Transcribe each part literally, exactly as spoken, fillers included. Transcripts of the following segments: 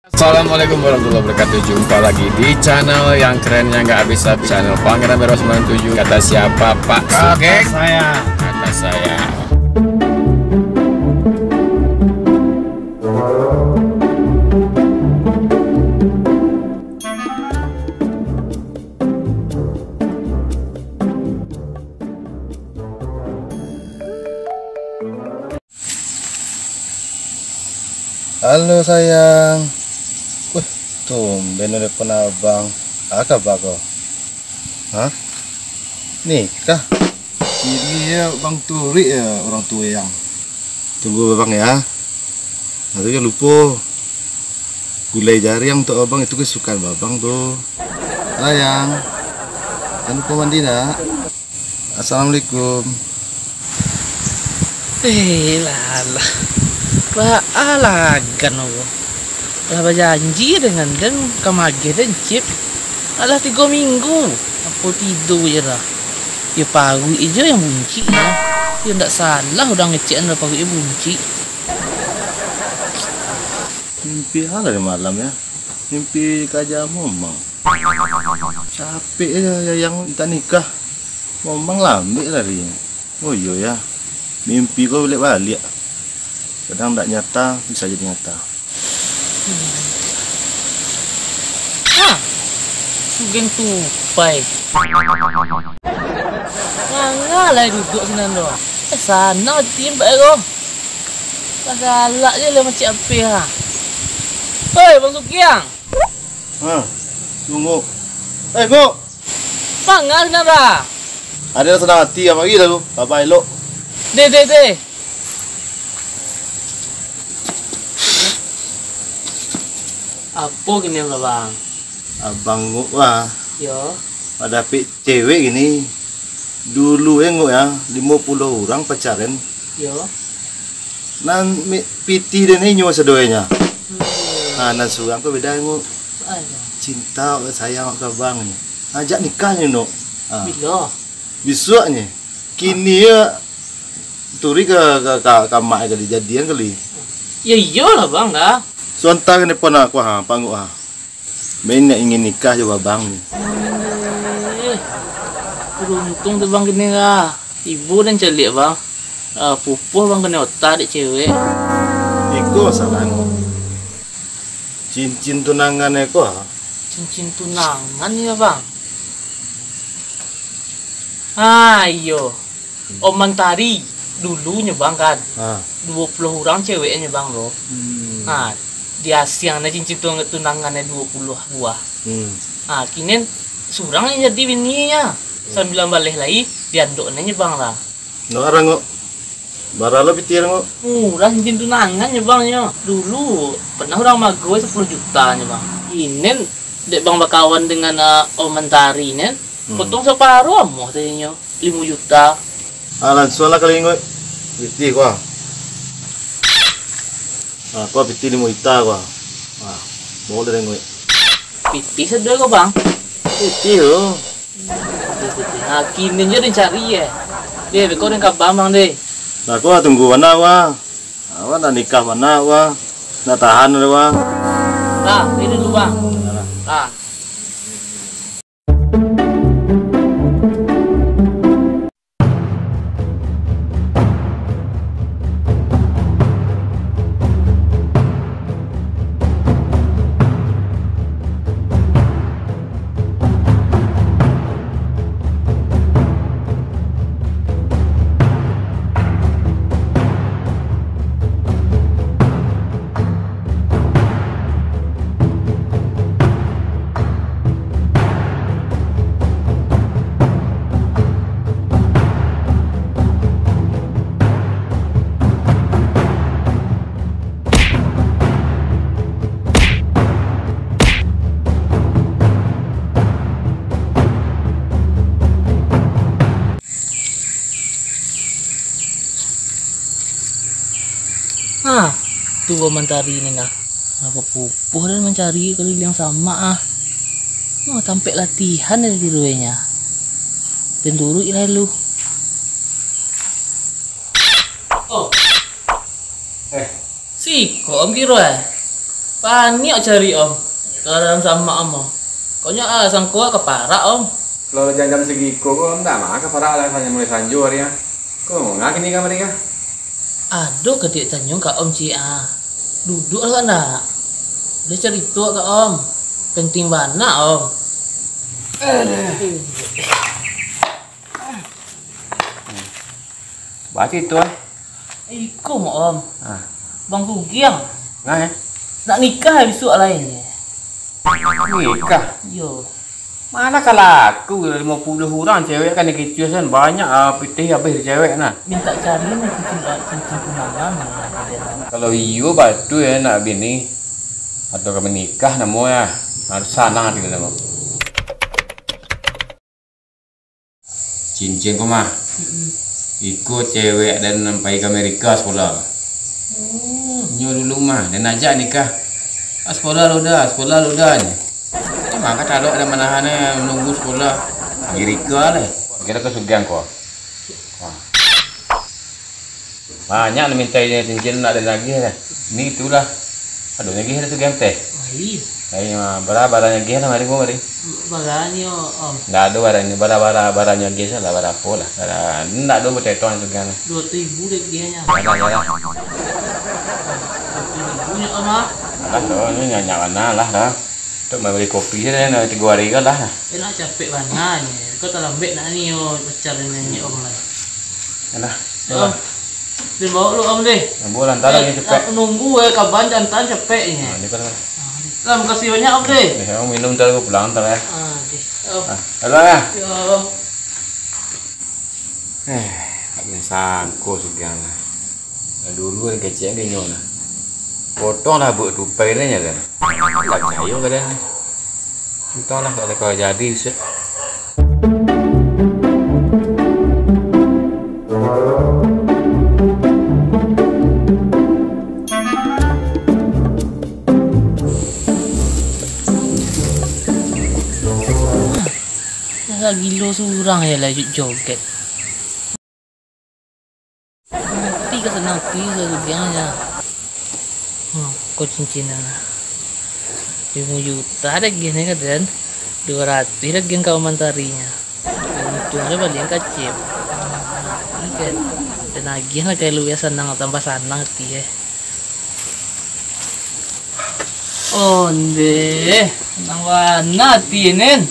Assalamualaikum warahmatullahi wabarakatuh. Jumpa lagi di channel yang keren yang gak habis-habis, channel Pangeran Bero sembilan tujuh. Kata siapa, Pak Sugeng? Kata saya. Kata saya. Halo sayang. Weh, tumben nelpon abang. Apa kabar ko? Hah? Nikah? Kini yo bang turuik yo urang tuo yang. Tunggu abang ya. Nanti jangan lupo. Gulai jariang tu abang itu kesukaan abang tu. Sayang. Jangan lupo mandi nak. Assalamualaikum. Eh, lah, lah. Baa lah Agan ko. Lah bajanji dengan den ka mageh den cip. Alah tigo minggu. Apo tido je lah. Yo paruik je yang buncik lah. Yo ndak salah urang ngecek lah paruik buncik. Mimpi ha lah di malam ya. Mimpi kaja momang. Capek aja yang minta nikah. Momang lambek lari. Oh iyo ya. Mimpi ko baliak-baliak. Kadang ndak nyata, bisa jadi nyata. Ha! Sugeng tupai. Manga lah duduak sinan tu. Eh, sana ati tempat ko. Lah galak je lah macam apa ha. Hoi, Bang Sukiang. Ha, tunggu. Eh, Bok. Manga sinan, Bang? Ada senang hati, apa lagi lalu? Baba elok. Deh, deh, deh. Apo kini, Bang? Abang ngok lah. Yo. Dapek cewek gini. Dulu eh ngok ya, limo puluah urang pacaran. Yo. Nan mi-, pitih den inyo sadoenyo. Hmm. Ha, nan surang ko beda ngok. Ayo. Cinta, sayang ka abang ni. Ajak nikah ni, Nok. Ha. Bilo? Bisuak ni. Kini ya turi ka, ka, ka, ka mak ka dijadian kali. Ya iyolah, Bang, dah. Suanta kene pon aku ha, panguk ha. Main nak ingin nikah jo abang ni. Eh, beruntung tu, Bang, kini lah. Ibo den caliak, Bang. Ah, pupuh, Bang, kena otak dek cewek. Iko salah. Cincin tunangan iko ha. Cincin tunangan ya, Bang? Ah, iyo. Om Mantari, dulunyo, Bang, kan. Ha. Duo puluah urang ceweknyo, Bang, lo. Hmm. Ha, diasiangnyo cincin tu-, tunangannyo duo puluah buah. Hmm. Ha, kini surang yang jadi bininya. Sambilan baleh lai, diandoknyo, Bang, lah. Ndak arang kok. Bara lo pitih arang kok. Murah cincin tunangannyo, Bang, nyo. Dulu pernah urang mago sapuluah juta nyo, Bang. Kini dek Bang bakawan dengan, ah, Om Mantari, nen. Hmm. Potong saparo amuah tadinyo. Limo juta. Ah, langsuang lah kali ingot. Pitih ko ah. Ah, ko pitih limo juta ko ah. Ah, bawa lah ingot. Pitih saduo ko, Bang. Pitih tu. Pitih, pitih. Nah, kini jo den cari, eh. Deh, beko den ka Bang, Bang, deh. Nah, ko ah tunggu bana ko ah. Awak nak nikah bana ko ah. Nak tahan ko ah. Nah, ini dulu, Bang. Nah. Nah. Ah, tu Om Mantari ni nah. Apo pupuh den mancari kaliliang samak ah. Oh, tampek latihan dari tiruenya. Den turuik lalu. Oh. Eh. Siko Om kiro eh. Paniang cari, Om. Kalau dalam samak, Om. Koknyo, ah, sangko ka parak, Om. Kalau jam-jam sagiko ko, Om, ndak mah ka parak lah, hanya mulai sanjo hari, ah. Ko, ngah kini ka mari, kah? Ado ka ditanyo ka Om, ciek, ah. Duduak lah, nak. Buliah carito ka Om. Penting bana, Om. Aduh. Baco itu, ah. Iko mah, Om. Ah. Bang Sugiang. Nah, eh. Nak nikah bisuak lai. Nikah? Iyo. Mana ka laku limo puluah urang cewek kan dikicua san. Banyak, ah, pitih habih di cewek nah. Mintak cari ni cincin, ah, cincin tunangan. Kalau iyo batua ya nak bini atau ka menikah namo ya, harus sanang hati namo. Cincin ko mah. Mm-mm. Iko cewek den nan pai ka Amerika sekolah. Oh. Nyo dulu mah, den ajak nikah. Ah, sekolah lo dah, sekolah lo dah, nyo. Mah ka talok den manahan, eh, nunggu sekolah. Amerika lah. Kiro kasugihan ko. Wah. Banyak nan minta cincin nak den agiah lah. Ni itulah. Aduh, nyagih dah tu game teh. Ai. Ai, ah, bara, bara nyagih lah mari ko mari. Bara nyo, Om? Ndak ado bara ni, bara, bara, bara nyagih salah, bara apo lah. Bara, ndak ado batetong tu kan. Duo ribu dek dia nya. Alah, alah. Duo ribu nyo, Om, ah. Alah, tu, ni nyak, nyak bana lah, dah. Tu mambali kopi se dah, tigo hari ko lah. Eh, nak capek bana ni. Ko talambek nak ni, yo, pacar ni, ni, Om, lah. Alah, Om. Alah. Deh, bawa lu, Om, deh. Nah, bawa lah, ntar lagi cepek. Eh, nunggu, eh, kaban jantan cepek ni. Nah, ni kan. Ah, ni. Lah, makasih banyak, Om, deh. Deh, Om minum, ntar aku pulang, ntar ya. Ah, deh. Om. Ah, halo ya. Yo. Eh, tak boleh sangko sudah lah. Nah, dulu kan kecil kan nyo nah. Potong lah buat tupai dia kan. Tak percaya kadang ni. Entahlah, tak ada kau jadi, Ustaz. Asa gilo surang je lah joget. Mati ka sanang ati ka sugiang nyo. Hmm, ko cincin nyo. Limo juta dagiah nyo ka den. Duo ratuih dagiah ka Om Antari nyo. Untuang nyo balian kacip. Mati ka den. Den agiah lah ka luwe sanang, tambah sanang ati, eh. Ondeh, sanang bana ati, Nen.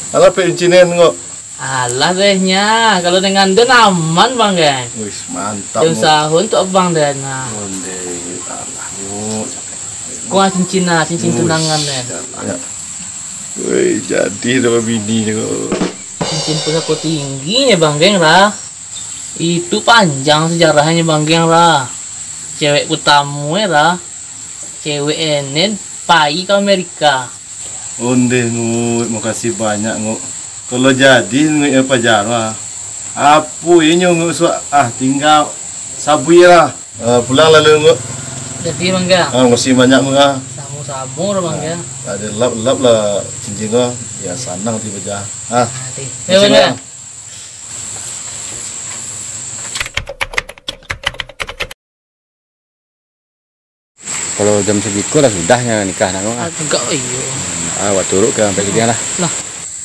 Alah, pek cincin, Nen, ngok. Alah deh nya, kalau dengan den aman, Bang, kan? Wis, mantap, Ngok. Jam sahun tu abang den, nah. Ondeh, alah, Ngok, capek. Kuah cincin, nah, cincin Wis, tunangan, den. Alah. Ya. Woi, jadi dah babini, Ngok. Cincin pusako tinggi, ya, Bang, geng, lah. Itu panjang sejarahnyo, Bang, geng, lah. Cewek pertamo, ya, lah. Cewek Enen pai ka Amerika. Ondeh, Ngut, makasih banyak, Ngut. Kalau jadi, Ngut, yo paja lah. Apo inyo, Ngut, suak, ah, tingga sabuik lah. Ah, pulang lalu, Ngut. Jadi, Bang, ah. Ah, makasih banyak, Ngut, ah. Samo-samo lah, Bang, ah. Ado lap-lap lah cincin ko. Yo, sanang ti paja. Ah, ah, ti. Makasih banyak. Kalau jam sagiko lah sudah nyo nikah nak, ah. Agak iyo. Ah, awak turut ka sampai sudah lah. Lah.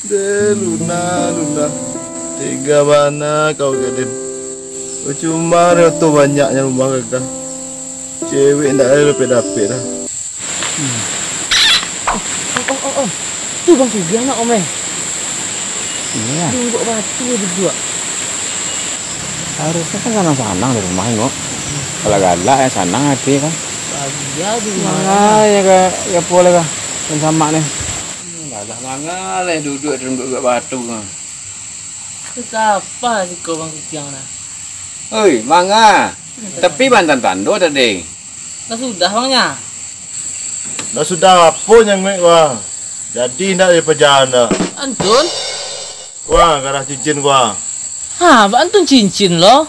Deh, Luna, Luna. Tega bana kau, Gadin. Cuma harto banyaknyo rumah gagah. Cewek ndak ado dapek-dapek lah. Hmm. Oh, oh, oh, oh. Tu Bang Sugiah nak, Om, eh. Iyo. Tunggak batu duduak. Harusnyo kan sanang-sanang di rumah, Ngok. Galak-galak yo sanang ati kan. Bahagia di rumah. Mangalah yo ka, ka apo lah ka. Kan samak ni. Alah, mangalah duduak di tunggak batu kan. Sapa siko Bang Sugiah nah? Oi, manga. Tapi bantan tando tadi. Lah sudah, Bang, nyo. Lah sudah apo nyo, Ngek, wah? Jadi ndak dipaja ndak? Antun? Wah, garah cincin, wah. Ha, bak antun cincin lo?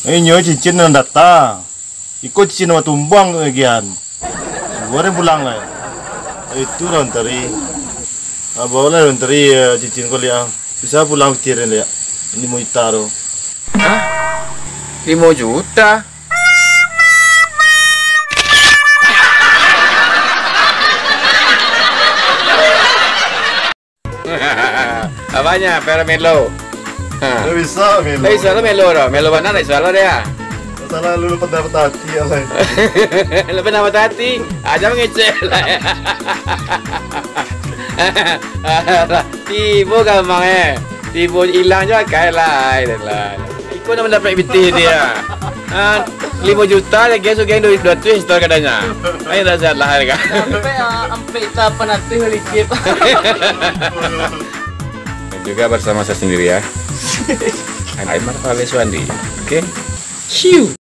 Inyo cincin nan data. Iko cincin nan tumbuang, Ngek, gian. Suruah den pulang lai. Itu lah mantari. Ah, baolah mantari, eh, cincin ko liak. Bisa pulang pitih den liak. Limo juta tu. Hah? Limo juta? Abahnya, Pera Melo. Ha. Ndak bisa, Melo. Ndak bisa lo Melo doh. Melo bana ndak bisa lo dia. Masalah lu pernah patah hati, alai. Lu pernah patah hati? Aja mangecek lah. Tibo gampang, eh. Tibo ilang jo akai lah, ai lah. Iko nak mandapat pitih dia. Ha, limo juta lagi, so geng dua ratus setor katanya. Ai, dah sehat lah, ai, kan? Sampai, ah, sampai tak pernah tuh licin. Dan juga bersama saya sendiri, ya. Aymar Fahmi Suwandi. Oke? Siu.